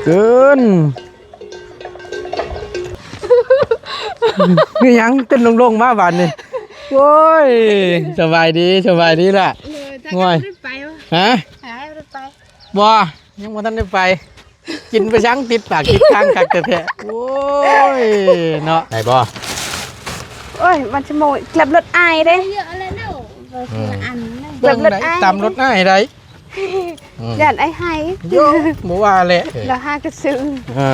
ເກີນ ມີຫຍັງເຕັ້ນລົງໆມາບາດນີ້. ໂອ້ຍ ສະບາຍດີ ສະບາຍດີລະ. ໂດຍ ໂອ້ຍ ບໍ່ໄດ້ໄປຫວາ? ຮະ? ຫາ ບໍ່ໄດ້ໄປ. ບໍ່ ຍັງບໍ່ທັນໄດ້ໄປ. ກິນໄປສັງ ຕິດປາກຕິດຄາງຄັກແທ້ໆ. ໂອ້ຍ ເນາະ ໄດ້ບໍ່? ໂອ້ຍ ມັນຊິໂມຍ ເກັບລົດອ້າຍເດ້. ເຍອະແລ້ວເນາະ. ອືມ ເກັບລົດອ້າຍ ຕຳລົດອ້າຍໄດ້. ອືມ ຢ້ານອ້າຍໄຫ້. ໂຍ ບໍ່ວ່າແຫຼະ. ເອີ ລາວຫາກະຊື້. ເອີ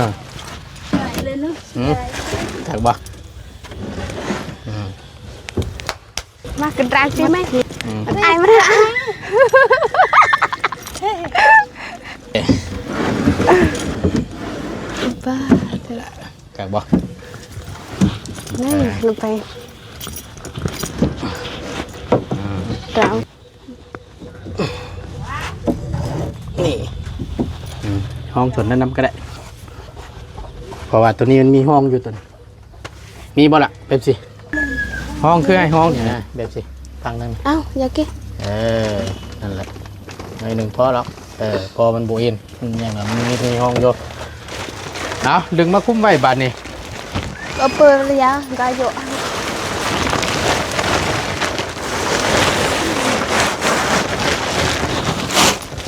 ໄດ້ເລີຍເນາະ. ອືມ ຄັກບໍ່? ອືມ ມາຂຶ້ນລາງຊິແມ່. ອືມ ອ້າຍມາ. ບ້າເດີ. ຄັກບໍ່? ນີ້ ເອີ ລົງໄປ. ອືມ ຕາມ ນີ້ ອືມ ຫ້ອງສ່ວນນັ້ນນຳກໍໄດ້ ເພາະວ່າໂຕນີ້ມັນມີຫ້ອງຢູ່ ໂຕນີ້ ມີບໍ່ລະ ເປັບຊີ? ຫ້ອງຄືໃຫ້ຫ້ອງນີ້ນະ ເປັບຊີ ຟັງນັ້ນ. ເອົ້າ ຢາກກິນ. ເອີ ນັ້ນແຫຼະ ໜ້ອຍໜຶ່ງພໍດອກ. ເອີ ພໍມັນບໍ່ເຫັນຫຍັງນະ ມັນມີ ມີຫ້ອງຢູ່. ເອົາ ດຶງມາຄຸມໄວ້ບາດນີ້. ກະເປີດລະຍະ ກະໂຍ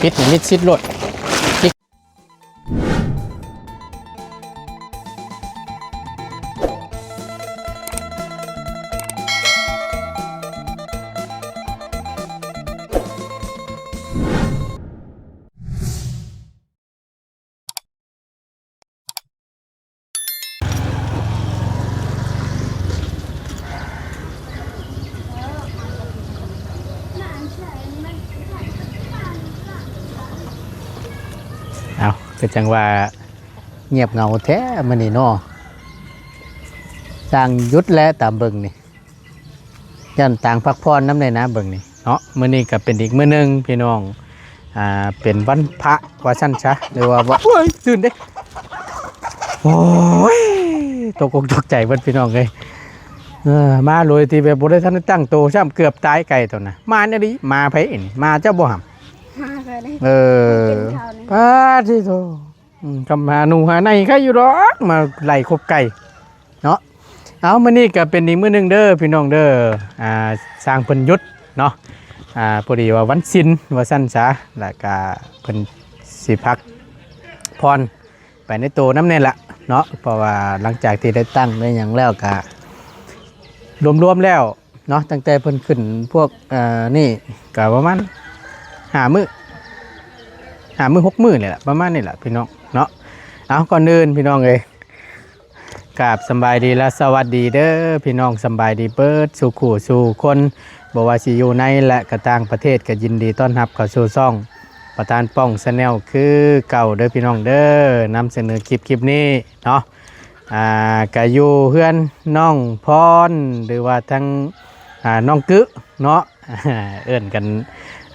ປິດມິດຊິດໂລດ. ເອົ້າ ຄືຈັ່ງວ່າງຽບເຫງົາແທ້ມື້ນີ້ເນາະ. ຊ່າງຢຸດແຫຼະ ຕາມເບິ່ງນີ້. ຢ້ານຕ່າງພັກຜ່ອນນຳແດ່ນະ ເບິ່ງນີ້ເນາະ. ມື້ນີ້ກໍເປັນອີກມື້ໜຶ່ງພີ່ນ້ອງ ອ່າ ເປັນວັນພະວ່າຊັ້ນຊະ ຫຼືວ່າ ໂອ້ຍ ຕື່ນເດ້. ໂອ້ຍ ຕົກອົກຕົກໃຈເບິດພີ່ນ້ອງເອີຍ. ເອີ ມາໂດຍທີ່ແບບບໍ່ໄດ້ທັນໄດ້ຕັ້ງໂຕຊ້ຳ ເກືອບຕາຍໄກ່ໂຕນະ. ມາແນວນີ້ ມາໃຜນີ້ ມາເຈົ້າບໍ່ຫຳ? ມາເພິ່ນເດ້. ເອີ ປາດທິໂທ. ອືມ ຄຳຫາໜູຫາໃນໃຄຢູ່ດອກ ມາໄລ່ຄົບໄກ່ເນາະ. ເອົາ ມື້ນີ້ກໍເປັນອີກມື້ໜຶ່ງເດີພີ່ນ້ອງເດີ ອ່າ ຊ່າງເພິ່ນຢຸດເນາະ. ອ່າ ພໍດີວ່າວັນສິນວ່າຊັ້ນຊະ ແລ້ວກະເພິ່ນຊິພັກຜ່ອນໄປໃນໂຕນຳແດ່ລະເນາະ ເພາະວ່າຫຼັງຈາກທີ່ໄດ້ຕັ້ງໄດ້ຫຍັງແລ້ວກະລວມໆແລ້ວ ເນາະ ຕັ້ງແຕ່ເພິ່ນຂຶ້ນພວກ ເອີ ນີ້ກະປະມານຫ້າມື້ ຫ້າມື້ຫົກມື້ນີ້ແຫຼະ ປະມານນີ້ແຫຼະພີ່ນ້ອງເນາະ. ເອົາ ກ່ອນອື່ນພີ່ນ້ອງເອີຍ ກາບສຳບາຍດີ ແລະ ສະຫວັດດີເດີພີ່ນ້ອງ ສຳບາຍດີເບິດສູ່ຄູ່ສູ່ຄົນ ບໍ່ວ່າຊິຢູ່ໃນ ແລະ ກະຕ່າງປະເທດ ກະຍິນດີຕ້ອນຮັບເຂົ້າສູ່ຊ່ອງປະທານປ້ອງ Channel ຄືເກົ່າເດີພີ່ນ້ອງເດີ. ນຳສະເໜີຄລິບ ຄລິບນີ້ເນາະ ອ່າ ກະຢູ່ເຮືອນນ້ອງພອນ ຫຼືວ່າທາງ ອ່າ ນ້ອງກຶເນາະ ເອີ້ນກັນ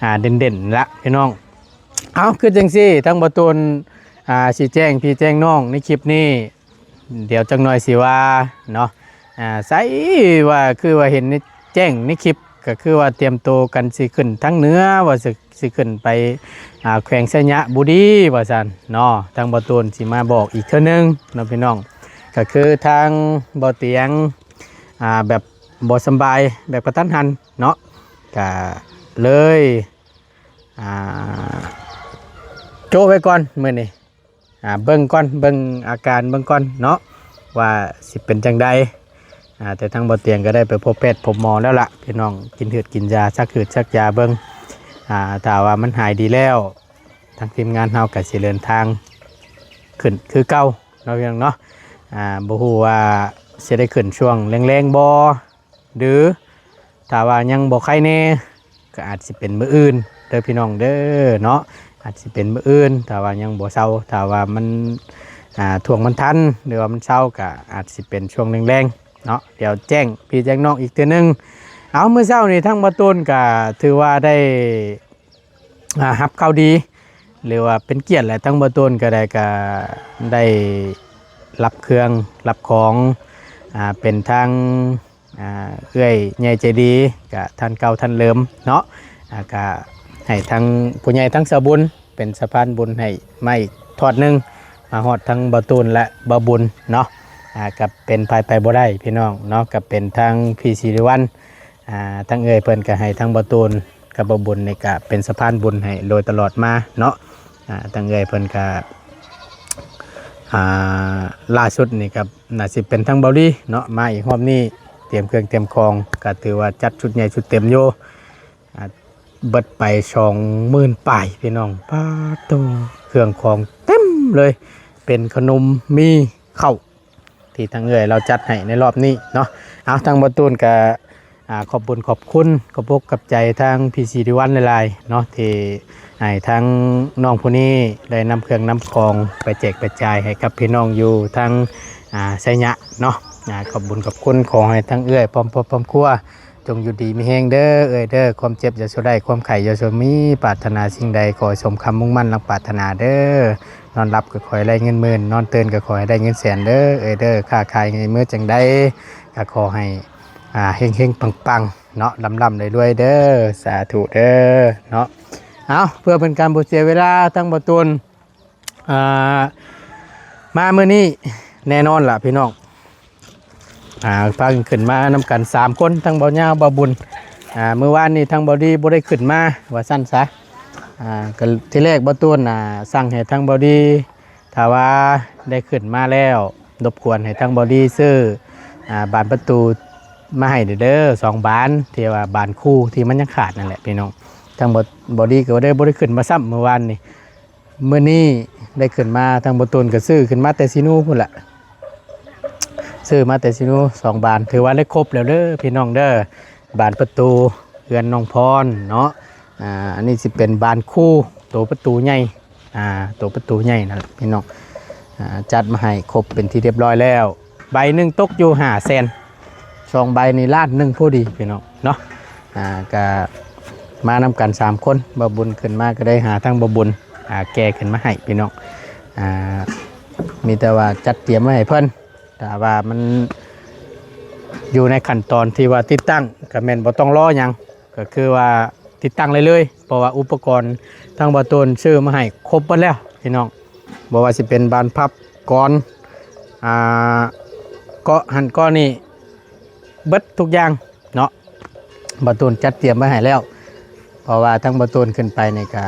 ອ່າ ເດັ່ນໆລະພີ່ນ້ອງ. ເອົາ ຄືຈັ່ງຊີ້ ທາງບ່າວຕູນ ອ່າ ຊິແຈ້ງພີ່ແຈ້ງນ້ອງໃນຄລິບນີ້ ດຽວຈັກໜ່ອຍຊິວ່າເນາະ ອ່າ ໃສວ່າຄືວ່າເຫັນໃນ ແຈ້ງໃນຄລິບ ກໍຄືວ່າຕຽມໂຕກັນຊິຂຶ້ນທາງເໜືອ ວ່າຊິ ຊິຂຶ້ນໄປ ອ່າ ແຂວງໄຊຍະບູລີວ່າຊັ້ນເນາະ. ທາງບ່າວຕູນຊິມາບອກອີກເທື່ອໜຶ່ງເນາະພີ່ນ້ອງ ກໍຄືທາງບ່າວຕຽງ ອ່າ ແບບບໍ່ສຳບາຍແບບກະທັນຫັນເນາະ ກະເລີຍ ອ່າ ໂຈະໄວ້ກ່ອນມື້ນີ້ ອ່າ ເບິ່ງກ່ອນ ເບິ່ງອາການເບິ່ງກ່ອນເນາະ ວ່າຊິເປັນຈັ່ງໃດ. ອ່າ ແຕ່ທາງບ່າວຕຽງກໍໄດ້ໄປພົບແພດພົບໝໍແລ້ວລະພີ່ນ້ອງ ກິນຮືດກິນຢາ ສັກຮືດສັກຢາເບິ່ງ. ອ່າ ຖ້າວ່າມັນຫາຍດີແລ້ວ ທາງທີມງານເຮົາກໍຊິເດີນທາງຂຶ້ນຄືເກົ່າເນາະພີ່ນ້ອງເນາະ. ອ່າ ບໍ່ຮູ້ວ່າຊິໄດ້ຂຶ້ນຊ່ວງແລງໆບໍ່ ຫຼືຖ້າວ່າຍັງບໍ່ໄຄແນ່ ກໍອາດຊິເປັນມື້ອື່ນເດີພີ່ນ້ອງເດີເນາະ ອາດຊິເປັນມື້ອື່ນ ຖ້າວ່າຍັງບໍ່ເຊົາ ຖ້າວ່າມັນ ອ່າ ທ່ວງມັນທັນ ຫຼືວ່າມັນເຊົາ ກໍອາດຊິເປັນຊ່ວງແລງໆເນາະ. ດຽວແຈ້ງພີ່ແຈ້ງນ້ອງອີກເທື່ອໜຶ່ງ. ເອົາ ມື້ເຊົ້ານີ້ທາງບ່າວຕູນກໍຖືວ່າໄດ້ ອ່າ ຮັບຂ່າວດີ ຫຼືວ່າເປັນກຽດແຫຼະ ທາງບ່າວຕູນກໍໄດ້ ກໍໄດ້ຮັບເຄື່ອງຮັບຂອງ ອ່າ ເປັນທາງ ອ່າ ເອື້ອຍໃຫຍ່ໃຈດີ ກະທ່ານເກົ່າທ່ານເລີມເນາະ ອ່າ ກະໃຫ້ທາງຜູ້ໃຫຍ່ທາງສາວບຸນເປັນສະພານບຸນໃຫ້ມາອີກທອດໜຶ່ງ ມາຮອດທັງບ່າວຕູນ ແລະ ບ່າວບຸນເນາະ ອ່າ ກໍເປັນໃຜໄປບໍ່ໄດ້ພີ່ນ້ອງເນາະ ກໍເປັນທາງພີ່ສີລິວັນ ອ່າ ທາງເອື້ອຍເພິ່ນກໍໃຫ້ທາງບ່າວຕູນກັບບ່າວບຸນນີ້ກໍເປັນສະພານບຸນໃຫ້ໂດຍຕະຫຼອດມາເນາະ ອ່າ ທາງເອື້ອຍເພິ່ນກໍ ອ່າ ລ່າສຸດນີ້ກໍໜ້າຊິເປັນທາງບ່າວລີເນາະ ມາອີກຮອບນີ້ ຕຽມເຄື່ອງຕຽມຂອງ ກໍຖືວ່າຈັດຊຸດໃຫຍ່ຊຸດເຕັມຢູ່ ອ່າ ເບິດໄປສອງໝື່ນປາຍພີ່ນ້ອງ ປາດໂທ້ ເຄື່ອງຂອງເຕັມເລີຍ ເປັນຂະໜົມ ມີເຂົ້າ ທີ່ທາງເອື້ອຍລາວຈັດໃຫ້ໃນຮອບນີ້ເນາະ ເອົາ ທາງບ່າວຕູນກະ ອ່າ ຂອບບຸນຂອບຄຸນ ຂອບອົກຂອບໃຈທາງພີ່ສີລິວັນຫຼາຍໆເນາະ ທີ່ໃຫ້ທາງນ້ອງຜູ້ນີ້ໄດ້ນຳເຄື່ອງນຳຂອງໄປແຈກໄປຈ່າຍໃຫ້ກັບພີ່ນ້ອງຢູ່ທາງ ອ່າ ໄຊຍະເນາະ ອ່າ ຂອບບຸນຂອບຄຸນ ຂໍໃຫ້ທາງເອື້ອຍພ້ອມຄອບພ້ອມຄົວ ຈົ່ງຢູ່ດີມີແຮງເດີເອື້ອຍເດີ ຄວາມເຈັບຢ່າສູ່ໄດ້ ຄວາມໄຂ້ຢ່າສູ່ມີ ປາດຖະໜາສິ່ງໃດຂໍໃຫ້ສົມຄຳມຸ່ງໝັ້ນດັ່ງປາດຖະໜາເດີ ນອນຫຼັບກໍຂໍໃຫ້ໄດ້ເງິນໝື່ນ ນອນຕື່ນກໍຂໍໃຫ້ໄດ້ເງິນແສນເດີເອື້ອຍເດີ ຄ້າຂາຍໃນມື້ຈັ່ງໃດກໍຂໍໃຫ້ ອ່າ ເຮັງໆປັງໆເນາະ ລ່ຳໆລວຍໆເດີ ສາທຸເດີເນາະ ເອົາ ເພື່ອເປັນການບໍ່ເສຍເວລາ ທາງບ່າວຕູນ ອ່າ ມາມື້ນີ້ແນ່ນອນລະພີ່ນ້ອງ ອ່າ ພາກັນຂຶ້ນມານຳກັນສາມຄົນ ທັງບ່າວຍາວ ບ່າວບຸນ ອ່າ ມື້ວານນີ້ທາງບ່າວດີບໍ່ໄດ້ຂຶ້ນມາວ່າຊັ້ນຊະ ອ່າ ກໍທີແລກບ່າວຕູນ ອ່າ ສັ່ງໃຫ້ທາງບ່າວດີ ຖ້າວ່າໄດ້ຂຶ້ນມາແລ້ວ ລົບກວນໃຫ້ທາງບ່າວດີຊື້ ອ່າ ບານປະຕູມາໃຫ້ເດີ ສອງບານ ທີ່ວ່າບານຄູ່ທີ່ມັນຍັງຂາດນັ້ນແຫຼະພີ່ນ້ອງ ທາງບ່າວ ບ່າວດີກໍບໍ່ໄດ້ ບໍ່ໄດ້ຂຶ້ນມາຊ້ຳມື້ວານນີ້ ມື້ນີ້ໄດ້ຂຶ້ນມາ ທາງບ່າວຕູນກໍຊື້ຂຶ້ນມາແຕ່ສີນູພຸ້ນລະ ຊື້ມາແຕ່ສີນູສອງບານ ຖືວ່າໄດ້ຄົບແລ້ວເດີພີ່ນ້ອງເດີ ບານປະຕູເຮືອນນ້ອງພອນເນາະ ອ່າ ອັນນີ້ຊິເປັນບານຄູ່ ໂຕປະຕູໃຫຍ່ ອ່າ ໂຕປະຕູໃຫຍ່ນັ້ນແຫຼະພີ່ນ້ອງ ອ່າ ຈັດມາໃຫ້ຄົບເປັນທີ່ຮຽບຮ້ອຍແລ້ວ ໃບໜຶ່ງຕົກຢູ່ຫ້າແສນ ສອງໃບນີ້ລ້ານໜຶ່ງພໍດີພີ່ນ້ອງເນາະ ອ່າ ກະມານຳກັນສາມຄົນ ບ່າວບຸນຂຶ້ນມາກໍໄດ້ຫາທາງບ່າວບຸນ ອ່າ ແກ່ຂຶ້ນມາໃຫ້ພີ່ນ້ອງ ອ່າ ມີແຕ່ວ່າຈັດຕຽມໄວ້ໃຫ້ເພິ່ນ ຖ້າວ່າມັນຢູ່ໃນຂັ້ນຕອນທີ່ວ່າຕິດຕັ້ງ ກໍແມ່ນບໍ່ຕ້ອງລໍຫຍັງ ກໍຄືວ່າຕິດຕັ້ງໄດ້ເລີຍ ເພາະວ່າອຸປະກອນທາງບ່າວຕູນຊື້ມາໃຫ້ຄົບເບິດແລ້ວພີ່ນ້ອງ ບໍ່ວ່າຊິເປັນບານພັບ ກອນ ອ່າ ເກາະຫັ້ນເກາະນີ້ ເບິດທຸກຢ່າງເນາະ ບ່າວຕູນຈັດຕຽມໄວ້ໃຫ້ແລ້ວ ເພາະວ່າທາງບ່າວຕູນຂຶ້ນໄປນີ້ກະ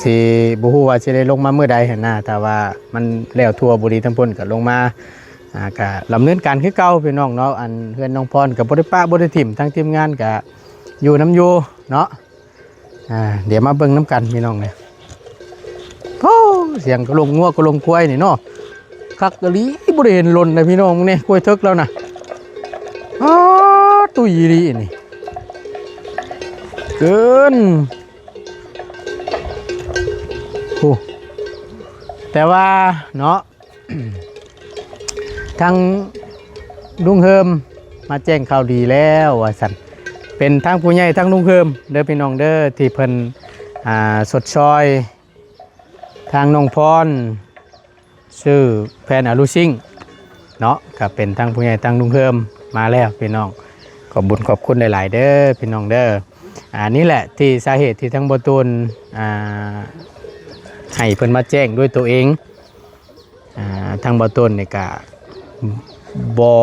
ຊິບໍ່ຮູ້ວ່າຊິໄດ້ລົງມາມື້ໃດຫັ້ນນະ ຖ້າວ່າມັນແລ້ວທົ່ວບໍ່ດີທາງພຸ້ນກະລົງມາ ອ່າ ກະດຳເນີນການຄືເກົ່າພີ່ນ້ອງເນາະ ອັນເຮືອນນ້ອງພອນກະບໍ່ໄດ້ປະບໍ່ໄດ້ຖິ້ມ ທາງທີມງານກະຢູ່ນຳຢູ່ເນາະ ອ່າ ດຽວມາເບິ່ງນຳກັນພີ່ນ້ອງເດີ ໂອ້ ສຽງກະລົງງົວກະລົງຄວາຍນີ້ເນາະ ຄັກອີ່ຫຼີ ບໍ່ໄດ້ເຫັນດົນເດ້ພີ່ນ້ອງ ເບິ່ງແດ່ ຄວາຍເຖິກແລ້ວນະ ອ້າ ຕຸ້ຍອີ່ຫຼີນີ້ ເກີນ ໂອ້ ແຕ່ວ່າເນາະ ທາງລຸງເຮີມມາແຈ້ງຂ່າວດີແລ້ວວ່າຊັ້ນ ເປັນທາງຜູ້ໃຫຍ່ທາງລຸງເຮີມເດີພີ່ນ້ອງເດີ ທີ່ເພິ່ນ ອ່າ ຊົດຊ່ອຍທາງນ້ອງພອນ ຊື້ແຜ່ນອາລູຊິງເນາະ ກໍເປັນທາງຜູ້ໃຫຍ່ທາງລຸງເຮີມມາແລ້ວພີ່ນ້ອງ ຂອບບຸນຂອບຄຸນຫຼາຍໆເດີພີ່ນ້ອງເດີ ອ່າ ນີ້ແຫຼະທີ່ສາເຫດທີ່ທາງບ່າວຕູນ ອ່າ ໃຫ້ເພິ່ນມາແຈ້ງດ້ວຍໂຕເອງ ອ່າ ທາງບ່າວຕູນນີ້ກະບໍ່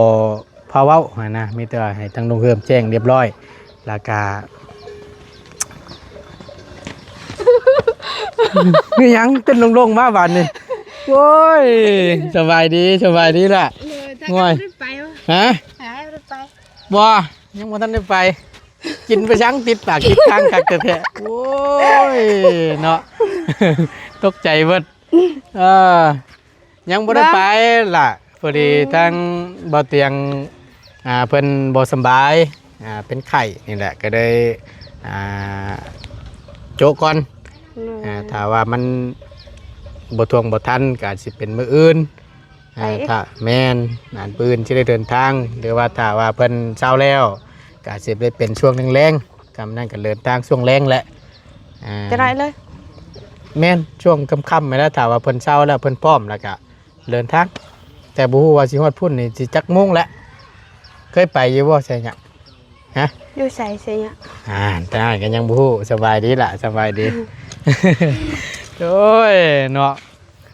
ພາເວົ້າຫັ້ນນະ ມີແຕ່ວ່າໃຫ້ທາງລຸງເຮີມແຈ້ງຮຽບຮ້ອຍ ແລ້ວກະ ມີຫຍັງເຕັ້ນລົງໆມາບາດນີ້ ໂອ້ຍ ສະບາຍດີ ສະບາຍດີລະ ໂດຍ ໂອ້ຍ ໄປວະ ຮະ ຫາໄປ ບໍ່ ຍັງບໍ່ທັນໄດ້ໄປ ກິນໄປສັງ ຕິດປາກຕິດຄາງຄັກແທ້ໆ ໂອ້ຍ ເນາະ ຕົກໃຈເບິດ ເອີ ຍັງບໍ່ໄດ້ໄປລະ ພໍດີ ອືມ ທາງບ່າວຕຽງ ອ່າ ເພິ່ນບໍ່ສະບາຍ ອ່າ ເປັນໄຂ້ນີ້ແຫຼະ ກໍເລີຍ ອ່າ ໂຈະກ່ອນ ໂດຍ ອ່າ ຖ້າວ່າມັນບໍ່ທ່ວງບໍ່ທັນ ກໍອາດຊິເປັນມື້ອື່ນ ອ່າ ໄປອີກ ຖ້າ ແມ່ນ ອັນ ມື້ອື່ນຊິໄດ້ເດີນທາງ ຫຼືວ່າຖ້າວ່າເພິ່ນເຊົາແລ້ວ ກໍອາດຊິໄດ້ເປັນຊ່ວງແລງໆ ກຳນັ້ນກໍເດີນທາງຊ່ວງແລງແຫຼະ ອ່າ ຈະໄດ້ເລີຍ ແມ່ນ ຊ່ວງຄ່ຳໆ ແລ້ວ ຖ້າວ່າເພິ່ນເຊົາແລ້ວ ເພິ່ນພ້ອມແລ້ວກໍເດີນທາງ ແຕ່ບໍ່ຮູ້ວ່າຊິຮອດພຸ້ນນີ້ຊິຈັກໂມງແຫຼະ ເຄີຍໄປຢູ່ບໍ່ໄຊຍະ ຮະ ຢູ່ໃສໄຊຍະ ອ່າ ແຕ່ອ້າຍກໍຍັງບໍ່ຮູ້ ສະບາຍດີລະ ສະບາຍດີ ອືມ ໂອ້ຍ ເນາະ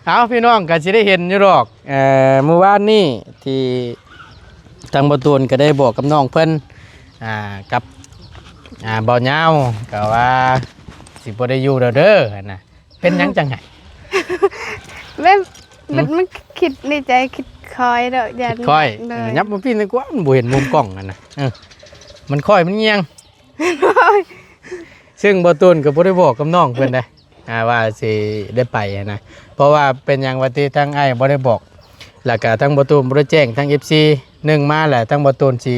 ເອົາ ພີ່ນ້ອງກໍຊິໄດ້ເຫັນຢູ່ດອກ ເອີ ມື້ວານນີ້ທີ່ທາງບ່າວຕູນກໍໄດ້ບອກກັບນ້ອງເພິ່ນ ອ່າ ກັບ ອ່າ ບ່າວຍາວ ກໍວ່າຊິບໍ່ໄດ້ຢູ່ແລ້ວເດີຫັ້ນນະ. ເປັນຫຍັງຈັ່ງໄຫ້? ແບບ ອືມ ມັນ ມັນຄິດໃນໃຈ ຄິດຄ່ອຍເນາະ ຢ້ານ ຄິດຄ່ອຍ ໂດຍ ເອີ ຍັບມາພີ້ໜ້ອຍກວ່າ ມັນບໍ່ເຫັນມຸມກ້ອງຫັ້ນນະ ເອີ ມັນຄ່ອຍ ມັນງຽງ ຊຶ່ງບ່າວຕູນກໍບໍ່ໄດ້ບອກກັບນ້ອງເພິ່ນເດ້ ອ່າ ວ່າຊິໄດ້ໄປຫັ້ນນະ ເພາະວ່າເປັນຫຍັງວ່າຕິ ທາງອ້າຍບໍ່ໄດ້ບອກ ແລ້ວກະທາງບ່າວຕູນບໍ່ໄດ້ແຈ້ງທາງເອັຟຊີ ໜຶ່ງມາແລ້ວ ທາງບ່າວຕູນຊິ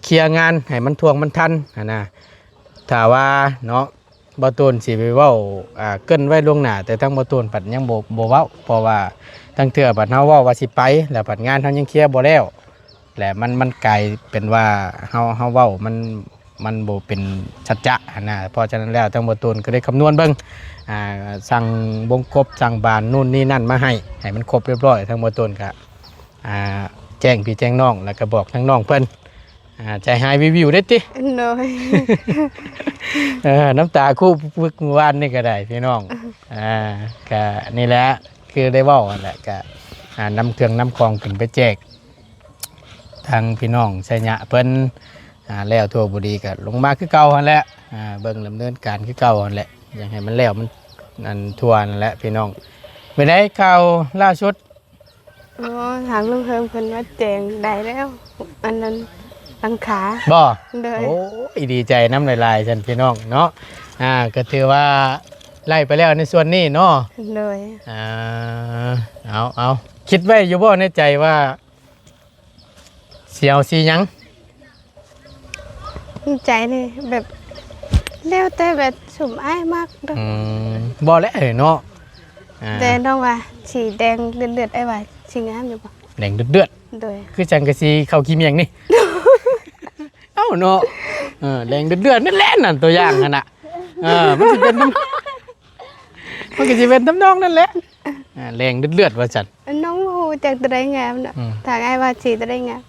ເຄຍງານໃຫ້ມັນທ່ວງມັນທັນຫັ້ນນະ ຖ້າວ່າເນາະ ບ່າວຕູນຊິໄປເວົ້າ ອ່າ ເກີ່ນໄວ້ລ່ວງໜ້າ ແຕ່ທາງບ່າວຕູນພັດຍັງບໍ່ ບໍ່ເວົ້າ ເພາະວ່າລາງເທື່ອພັດເຮົາເວົ້າວ່າຊິໄປ ແລ້ວພັດງານເຮົາຍັງເຄຍບໍ່ແລ້ວ ແລະ ມັນ ມັນກາຍເປັນວ່າເຮົາ ເຮົາເວົ້າມັນ ມັນບໍ່ເປັນສັດຈະຫັ້ນນະ. ເພາະສະນັ້ນແລ້ວ ທາງບ່າວຕູນກໍໄດ້ຄຳນວນເບິ່ງ ອ່າ ສັ່ງວົງກົບ ສັ່ງບານ ນູ້ນນີ້ນັ້ນມາໃຫ້ ໃຫ້ມັນຄົບຮຽບຮ້ອຍ. ທາງບ່າວຕູນກໍ ອ່າ ແຈ້ງພີ່ແຈ້ງນ້ອງ ແລ້ວກໍບອກທາງນ້ອງເພິ່ນ ອ່າ ໃຈຫາຍວິວໆເດ້ຕິ. ໂດຍ ເອີ ນ້ຳຕາຄູປຶກມື້ວານນີ້ກໍໄດ້ພີ່ນ້ອງ. ອ່າ ກໍນີ້ແຫຼະ ຄືໄດ້ເວົ້າຫັ້ນແຫຼະ ກໍ ອ່າ ນຳເຄື່ອງນຳຂອງຂຶ້ນໄປແຈກ ທາງພີ່ນ້ອງໄຊຍະເພິ່ນ ອ່າ ແລ້ວທົ່ວບໍ່ດີກໍລົງມາຄືເກົ່າຫັ້ນແຫຼະ ອ່າ ເບິ່ງດຳເນີນການຄືເກົ່າຫັ້ນແຫຼະ ຢາກໃຫ້ມັນແລ້ວ ມັນ ອັນ ທົ່ວນັ້ນແຫຼະພີ່ນ້ອງ. ເປັນໃດຂ່າວລ່າສຸດ? ໂອ້ ທາງລຸງເຮີມເພິ່ນມາແຈ້ງໄດ້ແລ້ວ ອັນນັ້ນ ຫຼັງຄາ ບໍ່? ໂດຍ ໂອ້ຍ ດີໃຈນຳຫຼາຍໆ ຊັ້ນພີ່ນ້ອງເນາະ. ອ່າ ກໍຖືວ່າໄດ້ໄປແລ້ວໃນສ່ວນນີ້ເນາະ. ໂດຍ ອ່າ ເອົາ ເອົາ ຄິດໄວ້ຢູ່ບໍ່ໃນໃຈວ່າ ຊິເອົາສີຫຍັງ? ໃນໃຈນີ້ແບບ ແລ້ວແຕ່ແບບຊຸມອ້າຍມັກດອກ. ອືມ ບໍ່ແຫຼະເນາະ. ອ່າ ແຕ່ນ້ອງວ່າສີແດງເລືອດໆ ອ້າຍວ່າສີງາມຢູ່ບໍ່? ແດງເລືອດໆ ໂດຍ ຄືຈັ່ງກະສີເຂົ້າຂີ້ໝ້ຽງນີ້. ເອົ້າເນາະ ເອີ ແດງເລືອດໆ ນັ້ນແຫຼະ ນັ້ນຕົວຢ່າງຫັ້ນນະ. ເອີ ມັນຊິເປັນ ມັນກໍຊິເປັນທຳນອງນັ້ນແຫຼະ. ອ່າ ແດງເລືອດໆ ວ່າຊັ້ນ. ນ້ອງຮູ້ຈັກຕົວໃດງາມເນາະ. ອືມ ຖາມອ້າຍວ່າສີຕົວໃດງາມ?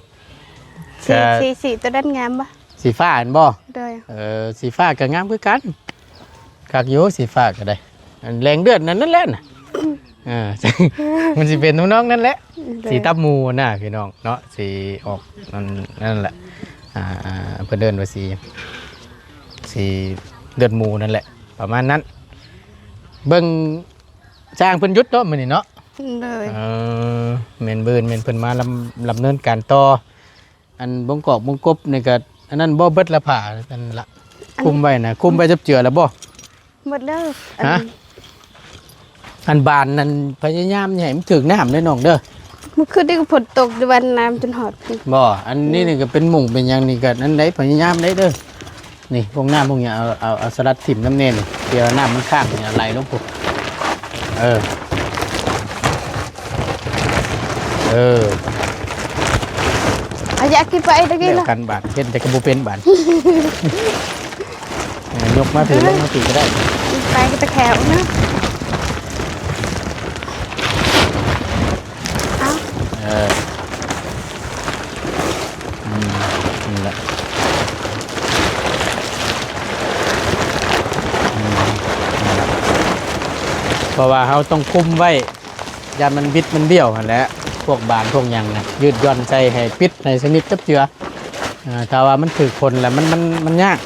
ສີ ກະ ສີ ສີຕົວນັ້ນງາມບໍ່? ສີຟ້າຫັ້ນບໍ່? ໂດຍ ເອີ ສີຟ້າກໍງາມຄືກັນ ຄັກຢູ່ ສີຟ້າກໍໄດ້. ອັນແດງເລືອດນັ້ນ ນັ້ນແຫຼະນະ. ເອີ ມັນຊິເປັນທຳນອງນັ້ນແຫຼະ. ໂດຍ ສີຕັບໝູນະພີ່ນ້ອງເນາະ ສີອອກ ນັ້ນ ນັ້ນແຫຼະ. ອ່າ ອ່າ ເພິ່ນເອີ້ນວ່າສີ ສີເລືອດໝູນັ້ນແຫຼະ ປະມານນັ້ນ. ເບິ່ງ ຊ່າງເພິ່ນຢຸດເນາະມື້ນີ້ເນາະ. ໂດຍ ເອີ ແມ່ນ ມື້ອື່ນແມ່ນເພິ່ນມາລຳ ດຳເນີນການຕໍ່. ອັນບົງກອກບົງກົບນີ້ກໍ ອັນນັ້ນບໍ່ ເບິດລະ ຜ້າອັນລະ ອັນ ຄຸມໄວ້ນະ ຄຸມໄວ້ຈັບເຈືອລະບໍ່? ໝົດແລ້ວ. ຮະ? ອັນ ອັນບານນັ້ນພະຍາຍາມຢ່າໃຫ້ມັນຖືກນ້ຳເດີນ້ອງເດີ. ມື້ຄືນນີ້ກໍຝົນຕົກຢູ່ ວັນນ້ຳຈົນຮອດພຸ້ນ. ບໍ່ ອັນນີ້ນີ້ກໍເປັນມຸ້ງເປັນຫຍັງນີ້ກໍນັ້ນໄດ໋ ພະຍາຍາມໄດ້ເດີ. ນີ້ ພວກນ້ຳພວກຫຍັງ ເອົາ ເອົາ ເອົາສະຫຼັດຖິ້ມນຳແດ່ນີ້ ທີ່ວ່ານ້ຳມັນຄ້າງນີ້ ເອົາໄຫຼລົງພຸ້ນ. ເອີ ເອີ ອາ ຢາກກິນໄປຕະກີ້ ແລ້ວນະ ກັນບາດ ເຮັດແຕ່ກໍບໍ່ເປັນບາດ. ເອີ ຍົກມາຖື ເອີ ລົງມາຖືກໍໄດ້ ໄປກໍຕະແຄວນະ. ເອົາ ເອີ ອືມ ນີ້ແຫຼະ ອືມ ນີ້ແຫຼະ ເພາະວ່າເຮົາຕ້ອງຄຸມໄວ້ ຢ້ານມັນບິດມັນບ້ຽວຫັ້ນແຫຼະ ພວກບານພວກຫຍັງນະ ຍືດຢ່ອນໃສ່ໃຫ້ປິດໃຫ້ສະໜິດຈັບເຈືອ. ເອີ ຖ້າວ່າມັນຖືກຝົນແລ້ວ ມັນ ມັນ ມັນຍາກ.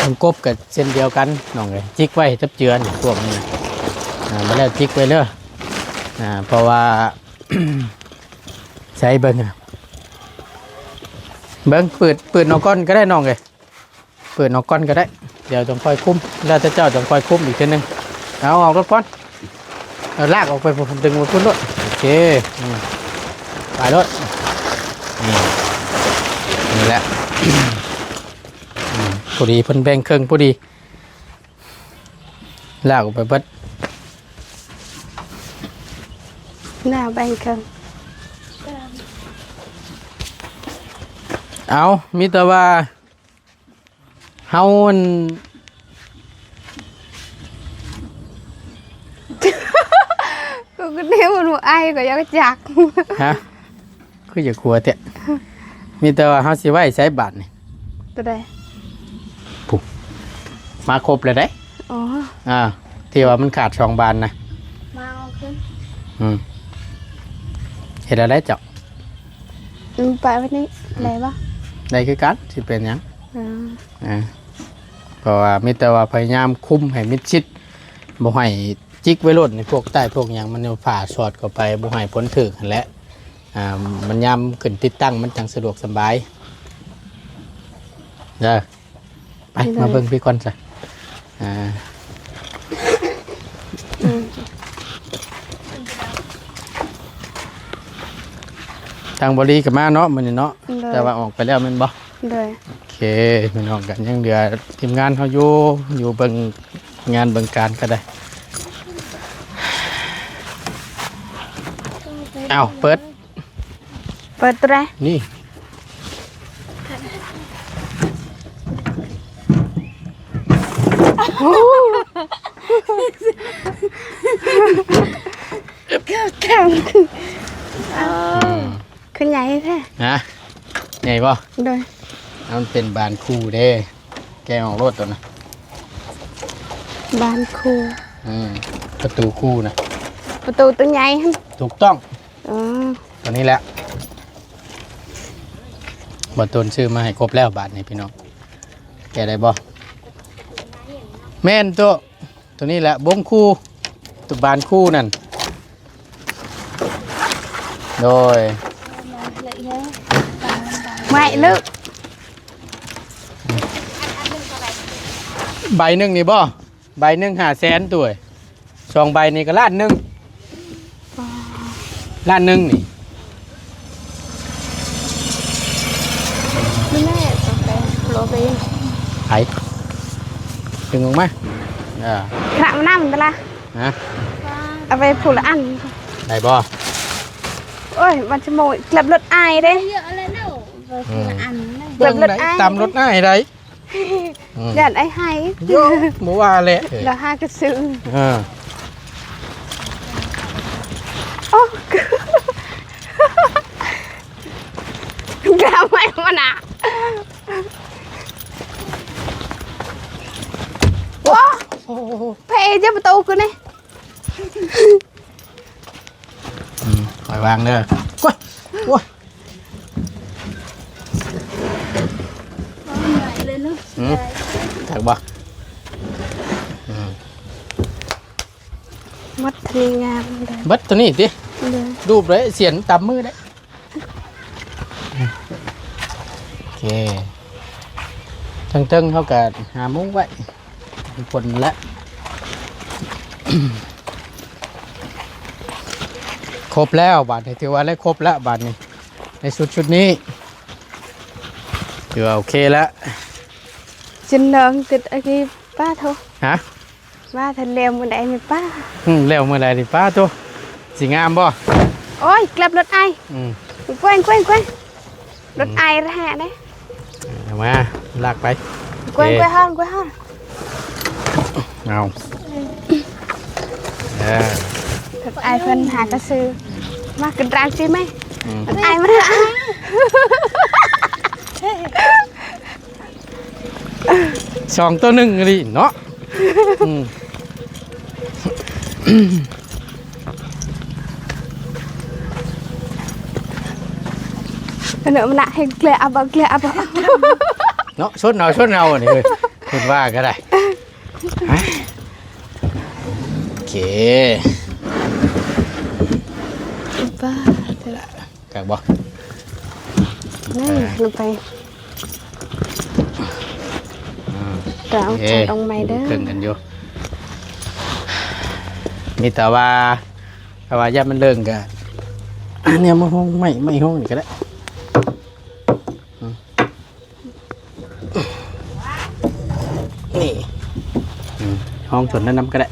ມັນກົບກໍເຊັ່ນດຽວກັນນ້ອງເອີຍ ຈິກໄວ້ໃຫ້ຈັບເຈືອນີ້ ພວກນີ້ນະ ອ່າ ມາແລ້ວຈິກໄວ້ເດີ ອ່າ ເພາະວ່າ ໃຊ້ເບິ່ງ ເບິ່ງ ເປີດ ເປີດອອກກ່ອນກໍໄດ້ນ້ອງເອີຍ ເປີດອອກກ່ອນກໍໄດ້ ດຽວຈັ່ງຄ່ອຍຄຸມ ແລ້ວແຕ່ເຈົ້າຈັ່ງຄ່ອຍຄຸມອີກເທື່ອໜຶ່ງ ເອົາອອກໂລດກ່ອນ. ເອົາລາກອອກໄປພຸ້ນ ດຶງໄປພຸ້ນໂລດ ໂອເຄ ອືມ ໄປໂລດ ນີ້ ນີ້ແຫຼະ ອືມ ພໍດີ ເພິ່ນແບ່ງເຄິ່ງພໍດີ ລາກອອກໄປເບິດ ລາກແບ່ງເຄິ່ງ ເອົາ ມີແຕ່ວ່າ ເຮົາ ອັນ ກໍແນວມັນບໍ່ອາຍກໍຢາກຈັກ ຮະ ຄືຢາກຫົວແທ້ ມີແຕ່ວ່າເຮົາຊິໄວ້ໃສບາດນີ້ ຕົວໃດ ພຸ້ນ ມາຄົບແລ້ວເດ້ ອໍ ອ່າ ທີ່ວ່າມັນຂາດສອງບານນະ ອືມ ເຮັດແນວໃດເຈົ້າ? ອືມ ປະໄວ້ນີ້ ອືມ ໄດ້ບໍ່? ໄດ້ຄືກັນ ຊິເປັນຫຍັງ? ອືມ ອ່າ ເພາະວ່າມີແຕ່ວ່າພະຍາຍາມຄຸມໃຫ້ມິດຊິດ ບໍ່ໃຫ້ຈິກໄວ້ໂລດ ໃນພວກໃຕ້ພວກຫຍັງ ມັນຍັງຝາສອດເຂົ້າໄປ ບໍ່ໃຫ້ຜົນຖືກຫັ້ນແຫຼະ. ອ່າ ມັນຍາມຂຶ້ນຕິດຕັ້ງ ມັນຈັ່ງສະດວກສະບາຍເດີ. ໄປ ໂດຍ ມາເບິ່ງພີ້ກ່ອນຊະ. ອ່າ ອືມ ທາງບໍລີກໍມາເນາະ ມື້ນີ້ເນາະ. ໂດຍ ແຕ່ວ່າອອກໄປແລ້ວແມ່ນບໍ່? ໂດຍ ໂອເຄ ພີ່ນ້ອງ ກໍຍັງເຫຼືອທີມງານເຮົາຢູ່ ຢູ່ເບິ່ງງານເບິ່ງການກໍໄດ້. ອ້າວ ເປີດ ເປີດໂຕໃດ? ນີ້ ແຂງ ອືມ ຄືໃຫຍ່ແທ້ ຮະ? ໃຫຍ່ບໍ່? ໂດຍ ມັນເປັນບານຄູ່ເດ້ ແກະອອກໂລດໂຕນັ້ນ ບານຄູ່ ອືມ ປະຕູຄູ່ນະ ປະຕູໂຕໃຫຍ່ຫັ້ນ ຖືກຕ້ອງ. ອໍ ຕົວນີ້ແຫຼະ ບ່າວຕູນຊື້ມາໃຫ້ຄົບແລ້ວ ບາດນີ້ພີ່ນ້ອງ ແກະໄດ້ບໍ່? ແມ່ນໂຕ ຕົວນີ້ແຫຼະ ບົງຄູ່ ຕົວບານຄູ່ນັ້ນ ໂດຍ ໄມ້ເລີກ ໃບໜຶ່ງນີ້ບໍ່? ໃບໜຶ່ງຫ້າແສນ ຕົວ ສອງໃບນີ້ກໍລ້ານໜຶ່ງ ລ້ານໜຶ່ງນີ້ ນີ້ແຫຼະ ໂຕແປໂລໄປ ໄປດຶງອອກມາ ເອີ ຄະນະມານຳຕະລະ ຮະ ເອົາໄປຜູ້ລະອັນ ໄດ້ບໍ່? ໂອ້ຍ ມັນຊິໂມຍເກັບລົດອ້າຍເດ້ ເກັບລົດອ້າຍ ຕຳລົດອ້າຍໄດ້. ອືມ ຢ້ານອ້າຍໄຫ້ ໂຍ ບໍ່ວ່າແຫຼະ ລະຫາກະຊື້ ເອີ ໂອ້ ກະໄມ້ມັນນະ ໂອ້ ໂອ້ ເພ ເຈັບປະຕູຄືນີ້. ອືມ ຄ່ອຍວາງເດີ ໂອ້ຍ ໂອ້ຍ ອືມ ຄັກບໍ່? ອືມ ໝົດເທົ່ານີ້ງາມເດີ ເບິດເທົ່ານີ້ຕິ ໂດຍ ຮູບເລີຍ ສຽນຕຳມືເດ້. ໂອເຄ ເທິງໆ ເຮົາກະຫາມຸງໄວ້ ຝົນແຫຼະ ຄົບແລ້ວບາດນີ້ ຖືວ່າໄດ້ຄົບແລ້ວບາດນີ້ ໃນຊຸດ ຊຸດນີ້ ຖືວ່າໂອເຄແລ້ວ ຊິນອງຕິດອາຊີບ ປ້າໂທ ຮະ? ວ່າຖ້າແລ້ວມື້ໃດແມ່ນປ້າ ອືມ ແລ້ວມື້ໃດນີ້ປ້າໂຕ ຊິງາມບໍ່? ໂອ້ຍ ເກັບລົດອ້າຍ ອືມ ກວຍ ກວຍ ກວຍ ລົດອ້າຍແທ້ເດ້ ເອົາມາ ລາກໄປ ກວຍ ໂອເຄ ກວຍຮອນ ກວຍຮອນ ເອົາ ເອີ ລົດອ້າຍເພິ່ນຫາກະຊື້ ມາຂຶ້ນຮ້ານຊິແມ່ ອືມ ລົດອ້າຍມາ ສອງຕໍ່ໜຶ່ງອີ່ຫຼີເນາະ ອືມ ອັນນັ້ນມັນນະ ເຮັດແກລະອັບ ແກລະອັບ ເນາະ ຊົນເອົາ ຊົນເອົາ ອັນນີ້ເວີຍ ເພິ່ນວ່າກໍໄດ້ ໂອເຄ ປ້າ ຄັກບໍ່? ນີ້ ອ່າ ລົງໄປ ອ່າ ກະເອົາ ໂອເຄ ໃສ່ລົງໃໝ່ເດີ ເຄິ່ງກັນຢູ່ ມີແຕ່ວ່າ ຖ້າວ່າຢ້ານມັນເລິ່ງກະ ອັນນີ້ມາຫ້ອງໄມ້ ໄມ້ຫ້ອງນີ້ກະໄດ້ ອືມ ນີ້ ອືມ ຫ້ອງສ່ວນນັ້ນນຳກະໄດ້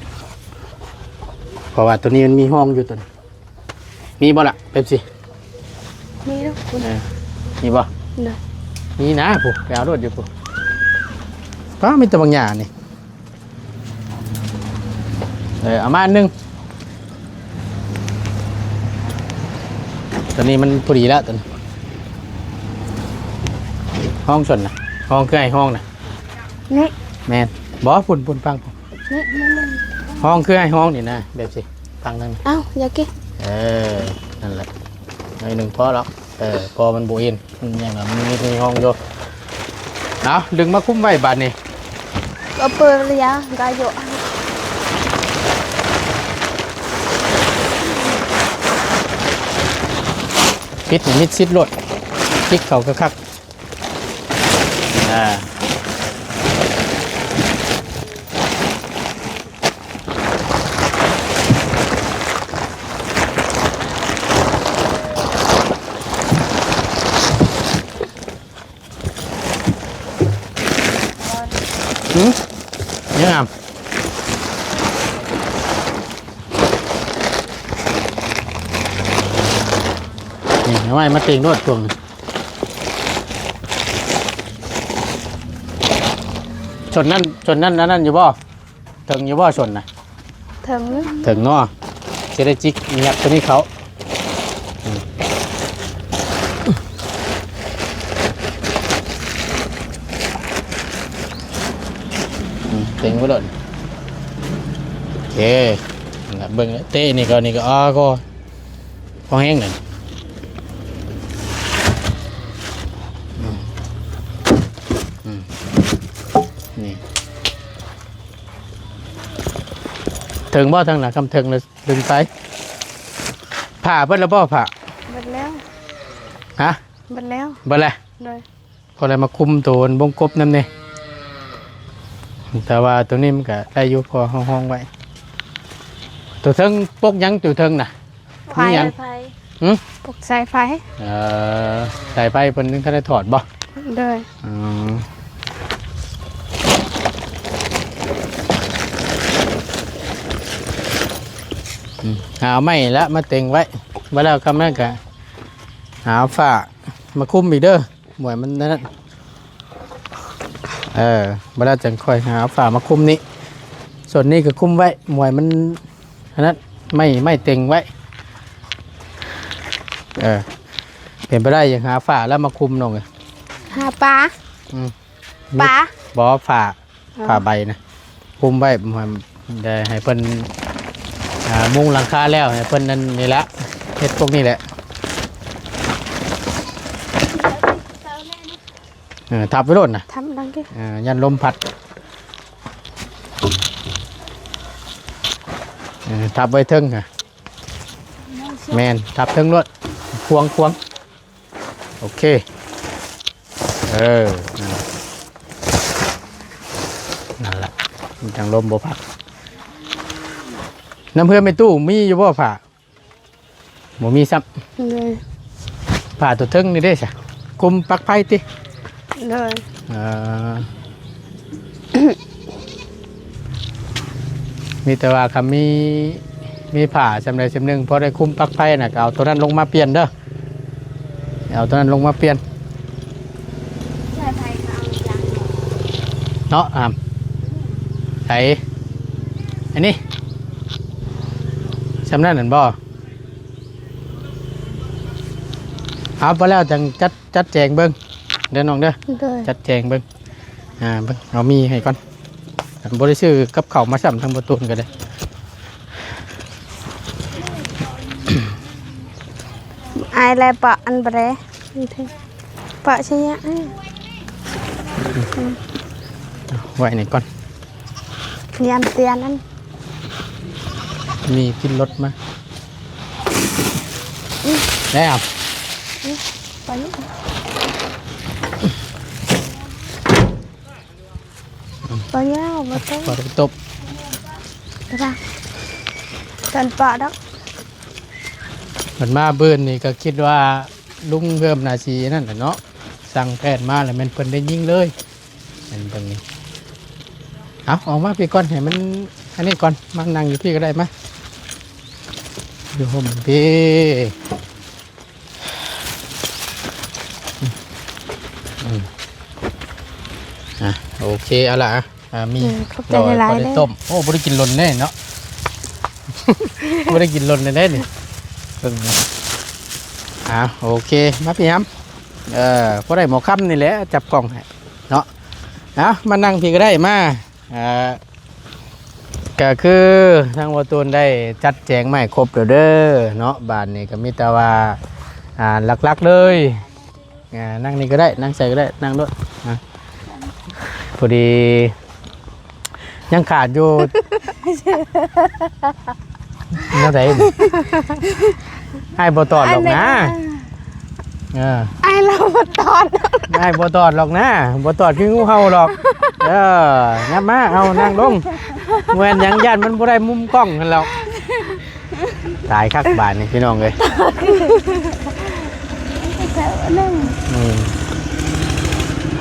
ເພາະວ່າໂຕນີ້ມັນມີຫ້ອງຢູ່ໂຕນີ້ ມີບໍ່ລະ ເປັບຊີ? ມີລູກ ເອີ ມີບໍ່? ໂດຍ ມີນະ ຜູ້ ໄປເອົາໂລດຢູ່ຜູ້ ປ້າ ມີແຕ່ບັກຫຍ້ານີ້ ເອີ ເອົາມາອັນໜຶ່ງ ໂຕນີ້ມັນພໍດີແລ້ວ ໂຕນີ້ ຫ້ອງຊົນນະ ຫ້ອງຄືໄອ້ຫ້ອງນະ ນີ້ ແມ່ນ ບໍ່ ພຸ້ນ ພຸ້ນ ຟັງພຸ້ນ ນີ້ ນີ້ ນີ້ ຫ້ອງຄືໄອ້ຫ້ອງນີ້ນະ ແບບຊີ້ ຕັ້ງນັ້ນ ເອົ້າ ຢາກກິນ ເອີ ນັ້ນແຫຼະ ໜ້ອຍໜຶ່ງພໍແລ້ວ ເອີ ພໍມັນບໍ່ເອັນ ມັນຍັງ ມັນມີ ມີຮ່ອງຢູ່ ເອົາ ດຶງມາຄຸມໄວ້ບາດນີ້ ກໍເປີດລະຍະ ກະຢູ່ ປິດໃຫ້ມິດຊິດໂລດ ຈິກເຂົ້າຄັກໆ ອ່າ ຫື ຍັງງາມ ນີ້ ເອົາໄວ້ມາເຕັງໂລດພວກນີ້ ຊົນນັ້ນ ຊົນນັ້ນ ອັນນັ້ນຢູ່ບໍ່? ເຖິງຢູ່ບໍ່ຊົນນະ? ເຖິງ ເຖິງເນາະ ຊິໄດ້ຈິກຫຍັບໂຕນີ້ເຂົ້າ ອືມ ອືມ ເຕັງໄວ້ໂລດ ໂອເຄ ເບິ່ງເຕະນີ້ກໍ ນີ້ກໍ ອໍ ກໍພໍແຮງນັ້ນ ອືມ ອືມ ນີ້ ເຖິງບໍ່ທາງນັ້ນ? ຄັນເຖິງແລ້ວດຶງໄປ ຜ້າເບິດແລ້ວບໍ່? ຜ້າ ເບິດແລ້ວ ຮະ? ເບິດແລ້ວ ເບິດແລ້ວ ໂດຍ ພໍໄດ້ມາຄຸມໂຕວົງກົບນຳນີ້ ແຕ່ວ່າໂຕນີ້ມັນກະໄດ້ຢູ່ ພໍເຮົາຫ້ອງໄວ້ ໂຕເທິງປົກຫຍັງ? ໂຕເທິງນະ ໄຟ ມີຫຍັງ? ໄຟ ຫຶ? ປົກສາຍໄຟ ເອີ ສາຍໄຟເພິ່ນຍັງທັນໄດ້ຖອດບໍ່? ໂດຍ ອືມ ອືມ ຫາໄມ້ລະມາເຕັງໄວ້ ບໍ່ແລ້ວຄຳນັ້ນກະຫາຝາມາຄຸມອີກເດີ ໝວຍມັນນັ້ນ ເອີ ບໍ່ແລ້ວຈັ່ງຄ່ອຍຫາຝາມາຄຸມນີ້ ສ່ວນນີ້ກໍຄຸມໄວ້ ໝວຍມັນ ອັນນັ້ນ ໄມ້ ໄມ້ເຕັງໄວ້ ເອີ ເປັນໄປໄດ້ຢາກຫາຝາແລ້ວມາຄຸມນ້ອງເອີຍ ຫາປາ ອືມ ປາ ບໍ່ ຝາ ອໍ ຜ້າໃບນະ ຄຸມໄວ້ ໄດ້ໃຫ້ເພິ່ນ ອ່າ ມຸງຫຼັງຄາແລ້ວ ໃຫ້ເພິ່ນນັ້ນນີ້ແຫຼະ ເຮັດພວກນີ້ແຫຼະ ເອີ ທັບໄວ້ໂລດນະ ທັບຫຼັງເດ້ ເອີ ຢ້ານລົມພັດ ເອີ ທັບໄວ້ເທິງຫັ້ນ ແມ່ນ ທັບເທິງໂລດ ຄວງ ຄວງ ໂອເຄ ເອີ ນັ້ນແຫຼະ ນັ້ນແຫຼະ ມັນຈັ່ງລົມບໍ່ພັດ ນຳເພື່ອນແມ່ຕູ້ມີຢູ່ບໍ່ຜ້າ? ບໍ່ມີຊ້ຳ ໂດຍ ຜ້າຕົວເທິງນີ້ເດ້ຊະ ຄຸມປັກໄຟຕິ? ໂດຍ ເອີ ມີແຕ່ວ່າຄັນມີ ມີຜ້າສ່ຳໃດສ່ຳໜຶ່ງ ພໍໄດ້ຄຸມປັກໄຟນະ ກໍເອົາຕົວນັ້ນລົງມາປ່ຽນເດີ ເອົາຕົວນັ້ນລົງມາປ່ຽນ ເນາະ ອາມ ໃສ ອັນນີ້ ສ່ຳນັ້ນແມ່ນບໍ່? ເອົາ ພໍແລ້ວຈັ່ງຈັດ ຈັດແຈງເບິ່ງເດີນ້ອງເດີ ໂດຍ ຈັດແຈງເບິ່ງ ອ່າ ເບິ່ງ ເອົາໝີ່ໃຫ້ກ່ອນ ບໍ່ໄດ້ຊື້ກັບເຂົ້າມາຊ້ຳ ທາງປະຕູນກໍໄດ້ ອາຍແລປະອັນບໍ່ໄດ້ ປະຊະຍະ ໄວ້ນີ້ກ່ອນ ຍາມເຕືອນນັ້ນ ມີຂຶ້ນລົດມາ ອືມ ແລ້ວ ອືມ ໄປ ບໍ່ຍາວ ບໍ່ຕົບ ບໍ່ຕົບ ຕອນປະດອກ ມັນມາບືນນີ້ກໍຄິດວ່າລຸງເພີ່ມໜ້າຊິນັ້ນແຫຼະເນາະ ສັ່ງແຜນມາແລ້ວແມ່ນເພິ່ນໄດ້ຍິງເລີຍ ເຫັນເບິ່ງນີ້ ເອົາ ອອກມາພີ້ກ່ອນ ໃຫ້ມັນອັນນີ້ກ່ອນ ມານັ່ງຢູ່ພີ້ກໍໄດ້ ມາ ຢູ່ຮົ່ມພີ້ ອືມ ອືມ ອ່ະ ໂອເຄ ເອົາລະ ອ່າ ມີ ເອີ ຂອບໃຈຫຼາຍໆ ເດີ ພໍໄດ້ຕົ້ມ ໂອ້ ບໍ່ໄດ້ກິນດົນແນ່ເນາະ ບໍ່ໄດ້ກິນດົນແນ່ນີ້ ເບິ່ງ ອ່າ ໂອເຄ ມາພີ່ຫຳ ເອີ ພໍໄດ້ໝໍຄຳນີ້ແຫຼະ ຈັບກ້ອງໃຫ້ເນາະ ເອົາ ມານັ່ງພີ້ກໍໄດ້ ມາ ອ່າ ກໍຄືທາງບໍ່ຕູນໄດ້ຈັດແຈງມາໃຫ້ຄົບແລ້ວເດີເນາະ. ບາດນີ້ກໍມີແຕ່ວ່າ ອ່າ ຫຼັກໆເລີຍ ອ່າ ນັ່ງນີ້ກໍໄດ້ ນັ່ງໃສກໍໄດ້ ນັ່ງໂລດນະ. ພໍດີຍັງຂາດຢູ່ ແນວໃດນີ້? ອ້າຍບໍ່ຕອດດອກນະ. ເອີ ອ້າຍລາວບໍ່ຕອດ ອ້າຍບໍ່ຕອດດອກນະ. ບໍ່ຕອດຄືງູເຫົ່າດອກ. ເອີ ຍັບມາ ເອົາ ນັ່ງລົງ. ແມ່ນຫຍັງ ຢ້ານມັນບໍ່ໄດ້ມຸມກ້ອງຫັ້ນແຫຼ້ວ. ຕາຍຄັກບາດນີ້ພີ່ນ້ອງເອີຍ. ອືມ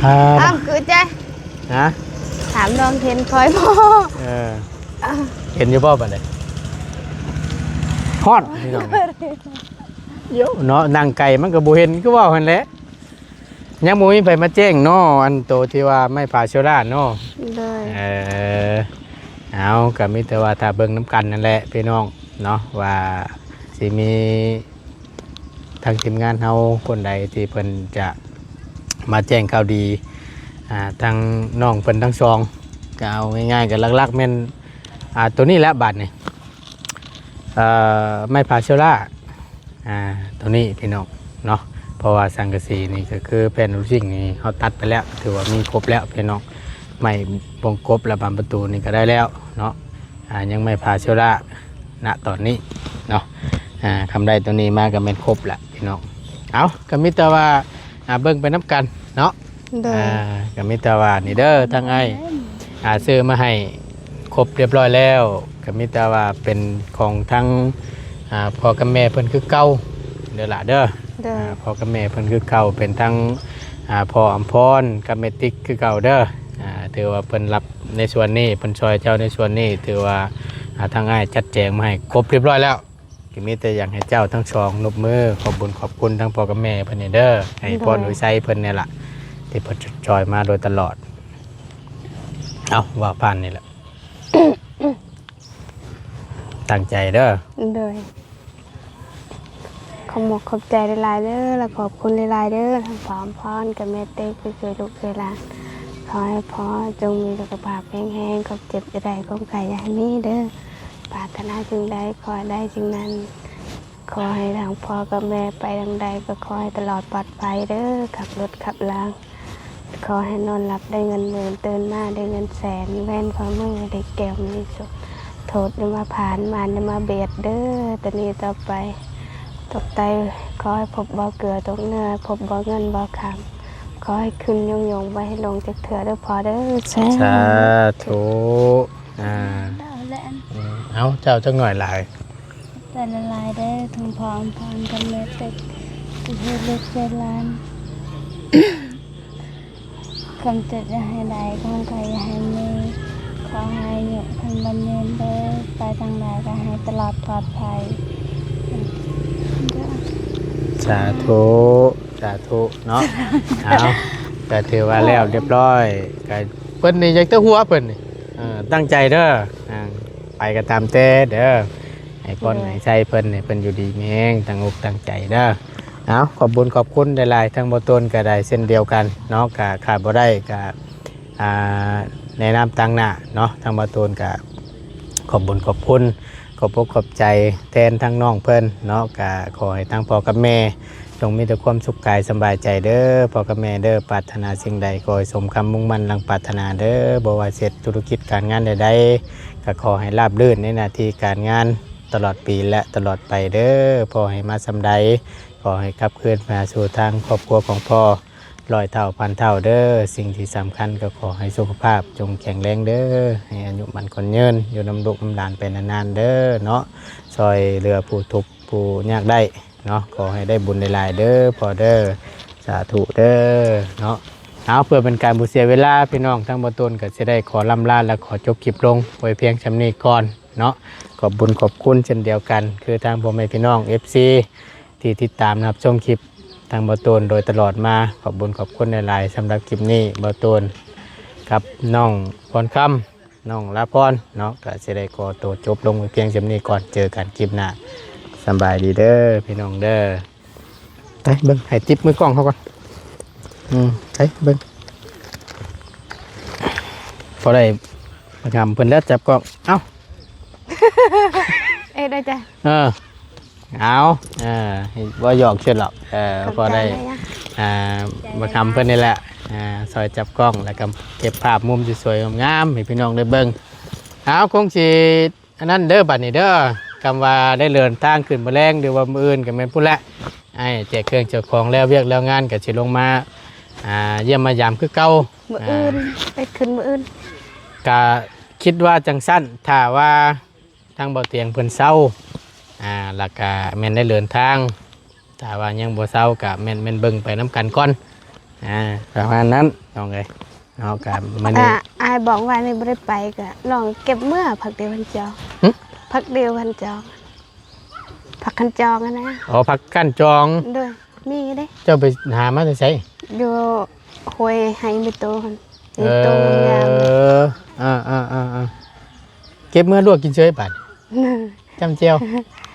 ອ່າ ອ້າວ ຄືຈະ ຮະ? ຖາມນ້ອງເຫັນຂ້ອຍບໍ່? ເອີ ເຫັນຢູ່ບໍ່ບາດນີ້? ຮອດ ພີ່ນ້ອງເອີຍ. ໂຍເນາະ ນັ່ງໄກມັນກໍບໍ່ເຫັນ ຄືເວົ້າຫັ້ນແຫຼະ. ຍັງບໍ່ມີໃຜມາແຈ້ງເນາະ ອັນໂຕທີ່ວ່າໄມ້ຜາເຊລາເນາະ. ໂດຍ ເອີ ເອົາ ກໍມີແຕ່ວ່າຖ້າເບິ່ງນຳກັນນັ້ນແຫຼະພີ່ນ້ອງເນາະ ວ່າຊິມີທາງທີມງານເຮົາຄົນໃດທີ່ເພິ່ນຈະມາແຈ້ງຂ່າວດີ ອ່າ ທາງນ້ອງເພິ່ນທັງສອງ. ກໍເອົາງ່າຍໆ ກໍຫຼັກໆແມ່ນ ອ່າ ໂຕນີ້ແຫຼະບາດນີ້ ເອີ ໄມ້ຜາເຊລາ ອ່າ ໂຕນີ້ພີ່ນ້ອງເນາະ. ເພາະວ່າສັງກະສີນີ້ກໍຄືແຜ່ນລູຊິງນີ້ເຮົາຕັດໄປແລ້ວ ຖືວ່າມີຄົບແລ້ວພີ່ນ້ອງ. ໄມ້ບົ່ງກົບ ແລະ ບານປະຕູນີ້ກໍໄດ້ແລ້ວເນາະ. ອ່າ ຍັງໄມ້ຜາເຊລາ ນະຕອນນີ້ເນາະ. ອ່າ ຄຳໄດ້ໂຕນີ້ມາກໍແມ່ນຄົບແລ້ວພີ່ນ້ອງ. ເອົາ ກໍມີແຕ່ວ່າ ອ່າ ເບິ່ງໄປນຳກັນເນາະ. ໂດຍ ອ່າ ກໍມີແຕ່ວ່ານີ້ເດີ ທາງອ້າຍ ອ່າ ຊື້ມາໃຫ້ຄົບຮຽບຮ້ອຍແລ້ວ ກໍມີແຕ່ວ່າເປັນຂອງທາງ ອ່າ ພໍ່ກັບແມ່ເພິ່ນຄືເກົ່າເດີຫຼ້າເດີ. ໂດຍ ອ່າ ພໍ່ກັບແມ່ເພິ່ນຄືເກົ່າ ເປັນທັງ ອ່າ ພໍ່ອຳພອນກັບແມ່ຕິກຄືເກົ່າເດີ. ອ່າ ຖືວ່າເພິ່ນຮັບໃນສ່ວນນີ້ ເພິ່ນຊ່ອຍເຈົ້າໃນສ່ວນນີ້ ຖືວ່າ ອ່າ ທາງອ້າຍຈັດແຈງມາໃຫ້ຄົບຮຽບຮ້ອຍແລ້ວ. ກໍມີແຕ່ຢາກໃຫ້ເຈົ້າທັງສອງນົບມືຂອບບຸນຂອບຄຸນທັງພໍ່ກັບແມ່ເພິ່ນນີ້ເດີ ໃຫ້ ໂດຍ ພອນອວຍໄຊເພິ່ນນີ້ລະ ທີ່ເພິ່ນຊ່ອຍມາໂດຍຕະຫຼອດ. ເອົາ ເວົ້າຜ່ານນີ້ແຫຼະ ຕັ້ງໃຈເດີ. ໂດຍ ຂອບມຸກຂອບໃຈຫຼາຍໆເດີ ແລະ ຂອບຄຸນຫຼາຍໆເດີ ທັງພໍ່ອຳພອນກັບແມ່ເຕັກທີ່ຊ່ວຍລູກຊ່ວຍຫຼານ. ຂໍໃຫ້ພໍ່ຈົ່ງມີສຸຂະພາບແຂງແຮງ ຄວາມເຈັບຢ່າໄດ້ ຄວາມໄຂ້ຢ່າໃຫ້ມີເດີ. ປາດຖະໜາສິ່ງໃດຂໍໃຫ້ໄດ້ສິ່ງນັ້ນ. ຂໍໃຫ້ທາງພໍ່ກັບແມ່ໄປທາງໃດກໍຂໍໃຫ້ຕະຫຼອດປອດໄພເດີ. ຂັບລົດຂັບລາ ຂໍໃຫ້ນອນຫຼັບໄດ້ເງິນໝື່ນ ຕື່ນມາໄດ້ເງິນແສນ ແວ່ນຂໍ້ມືໃຫ້ໄດ້ແກ້ວມີສຸກ ໂທດຢ່າມາຜ່ານ ມານຢ່າມາບຽດເດີ. ແຕ່ນີ້ຕໍ່ໄປ ຕົກໄຕຂໍໃຫ້ພົບບໍ່ເກືອຕົກເໜືອ ພົບບໍ່ເງິນບໍ່ຄຳ ຂໍໃຫ້ຂຶ້ນຍົງໆ ບໍ່ໃຫ້ລົງຈັກເທື່ອເດີພໍ່ເດີ. ສາ ສາທຸ. ອ່າ ເອົາ ເຈົ້າຈັກໜ້ອຍຫຼາຍ. ແຕ່ຫຼາຍໆເດີ ທັງພໍ່ອຳພອນກັບແມ່ເຕັກ ທີ່ເຮັດລູກເຮັດຫຼານ ຄວາມເຈັບຢ່າໃຫ້ໄດ້ ຄວາມໄຂ້ຢ່າໃຫ້ມີ ຂໍໃຫ້ອາຍຸພັນໝັ້ນຍືນເດີ ໄປທາງໃດກໍໃຫ້ຕະຫຼອດປອດໄພ. ສາທຸ ສາທຸເນາະ. ເອົາ ກໍຖືວ່າແລ້ວຮຽບຮ້ອຍ ກໍເພິ່ນນີ້ຢາກແຕ່ຫົວເພິ່ນນີ້. ເອີ ຕັ້ງໃຈເດີ ອ່າ ໄປກໍຕາມແຕ່ເດີ ໃຫ້ພອນໃຫ້ໄຊເພິ່ນ ໃຫ້ເພິ່ນຢູ່ດີມີແຮງ ຕັ້ງອົກຕັ້ງໃຈເດີ. ເອົາ ຂອບບຸນຂອບຄຸນຫຼາຍໆ ທາງບໍ່ຕູນກໍໄດ້ເຊັ່ນດຽວກັນເນາະ ກໍຂາດບໍ່ໄດ້ກໍ ອ່າ ໃນນາມຕາງໜ້າເນາະ ທາງບ່າວຕູນກະຂອບບຸນຂອບຄຸນ ຂອບອົກຂອບໃຈແທນທາງນ້ອງເພິ່ນເນາະ. ກະຂໍໃຫ້ທັງພໍ່ກັບແມ່ຈົ່ງມີແຕ່ຄວາມສຸກກາຍສະບາຍໃຈເດີພໍ່ກັບແມ່ເດີ. ປາດຖະໜາສິ່ງໃດຂໍໃຫ້ສົມຄຳມຸ່ງໝັ້ນດັ່ງປາດຖະໜາເດີ. ບໍ່ວ່າເຮັດທຸລະກິດການງານໃດໆ ກະຂໍໃຫ້ລາບລື່ນໃນໜ້າທີ່ການງານຕະຫຼອດປີ ແລະ ຕະຫຼອດໄປເດີ. ພໍ່ໃຫ້ມາສ່ຳໃດ ຂໍໃຫ້ກັບຄືນມາສູ່ທາງຄອບຄົວຂອງພໍ່ ຮ້ອຍເທົ່າພັນເທົ່າເດີ. ສິ່ງທີ່ສຳຄັນກໍຂໍໃຫ້ສຸຂະພາບຈົ່ງແຂງແຮງເດີ ໃຫ້ອາຍຸໝັ້ນຂວັນຍືນ ຢູ່ນຳລູກນຳຫຼານໄປນານໆເດີເນາະ. ຊ່ອຍເຫຼືອຜູ້ທຸກຜູ້ຍາກໄດ້ເນາະ. ຂໍໃຫ້ໄດ້ບຸນຫຼາຍໆເດີພໍ່ເດີ ສາທຸເດີເນາະ. ເອົາ ເພື່ອເປັນການບໍ່ເສຍເວລາ ພີ່ນ້ອງ ທາງບ່າວຕູນກໍຊິໄດ້ຂໍລ່ຳລາ ແລະ ຂໍຈົບຄລິບລົງໄວ້ພຽງສ່ຳນີ້ກ່ອນເນາະ. ຂອບບຸນຂອບຄຸນເຊັ່ນດຽວກັນ ຄືທາງພໍ່ແມ່ພີ່ນ້ອງ ເອັຟຊີ ທີ່ຕິດຕາມຮັບຊົມຄລິບທາງບ່າວຕູນໂດຍຕະຫຼອດມາ. ຂອບບຸນຂອບຄຸນຫຼາຍໆ. ສຳລັບຄລິບນີ້ ບ່າວຕູນກັບນ້ອງພອນຄຳ ນ້ອງລາພອນເນາະ ກະຊິໄດ້ຂໍໂຕຈົບລົງໄວ້ພຽງສ່ຳນີ້ກ່ອນ. ເຈີກັນຄລິບໜ້າ. ສະບາຍດີເດີພີ່ນ້ອງເດີ. ໄປເບິ່ງ ໃຫ້ຕິບມືກ້ອງເຮົາກ່ອນ. ອືມ ໄປເບິ່ງ ພໍໄດ້ມາຖາມເພິ່ນແລ້ວຈັບກ້ອງ. ເອົ້າ ເອີ ໄດ້ຈ້ະ ເອີ ເອົາ ເອີ ບໍ່ຫຍອກຊື່ດອກ ເອີ ພໍໄດ້ ຂອບໃຈຫຼາຍນະ ອ່າ ບັກຄຳເພິ່ນນີ້ແຫຼະ ອ່າ ຊ່ອຍຈັບກ້ອງ ແລ້ວກໍເກັບພາບມຸມສວຍໆງາມໆໃຫ້ພີ່ນ້ອງໄດ້ເບິ່ງ. ເອົາ ຄົງຊິ ອັນນັ້ນເດີ ບັດນີ້ເດີ ຄຳວ່າໄດ້ເດີນທາງຂຶ້ນມື້ແລງ ຫຼືວ່າມື້ອື່ນກໍແມ່ນພຸ້ນແຫຼະ ອ້າຍແຈກເຄື່ອງແຈກຂອງແລ້ວ ວຽກແລ້ວງານກໍຊິລົງມາ ອ່າ ຢ້ຽມມາຢາມຄືເກົ່າ. ມື້ອື່ນ ອ່າ ໄປຂຶ້ນມື້ອື່ນ ກະຄິດວ່າຈັ່ງຊັ້ນ ຖ້າວ່າທາງບໍ່ຕຽງເພິ່ນເຊົາ ອ່າ ແລ້ວກະແມ່ນໄດ້ເດີນທາງ ຖ້າວ່າຍັງບໍ່ເຊົາກະແມ່ນ ແມ່ນເບິ່ງໄປນຳກັນກ່ອນ ອ່າ ປະມານນັ້ນນ້ອງເອີຍ. ເຮົາກະມື້ນີ້ ອ່າ ອ້າຍບອກວ່ານີ້ບໍ່ໄດ້ໄປ ກະນ້ອງເກັບເມືອ ຜັກດຽວພັນຈອງ ຫຶ? ຜັກດຽວພັນຈອງ ຜັກຄັນຈອງຫັ້ນນະ. ອໍ ຜັກຄັນຈອງ ໂດຍ ມີເດ້. ເຈົ້າໄປຫາມາແຕ່ໃສ? ຢູ່ຫ້ວຍໄຮ່ແມ່ໂຕຫັ້ນ ເອີ ມີໂຕງາມໆ ເອີ ອ່າໆໆໆ ເກັບເມືອລວກກິນເຊີຍບາດ ຈ້ຳແຈ່ວ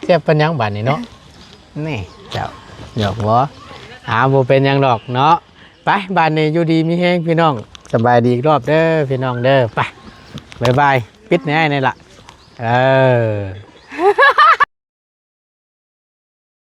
ແຊບປານຫຍັງບາດນີ້ເນາະ. ນີ້ເຈົ້າ ຫຍອກບໍ່? ອ່າ ບໍ່ເປັນຫຍັງດອກເນາະ. ໄປ ບາດນີ້ຢູ່ດີມີແຮງພີ່ນ້ອງ ສະບາຍດີອີກຮອບເດີພີ່ນ້ອງເດີ. ໄປ ບາຍບາຍ ປິດໃຫ້ອ້າຍແດ່ລະ ເອີ.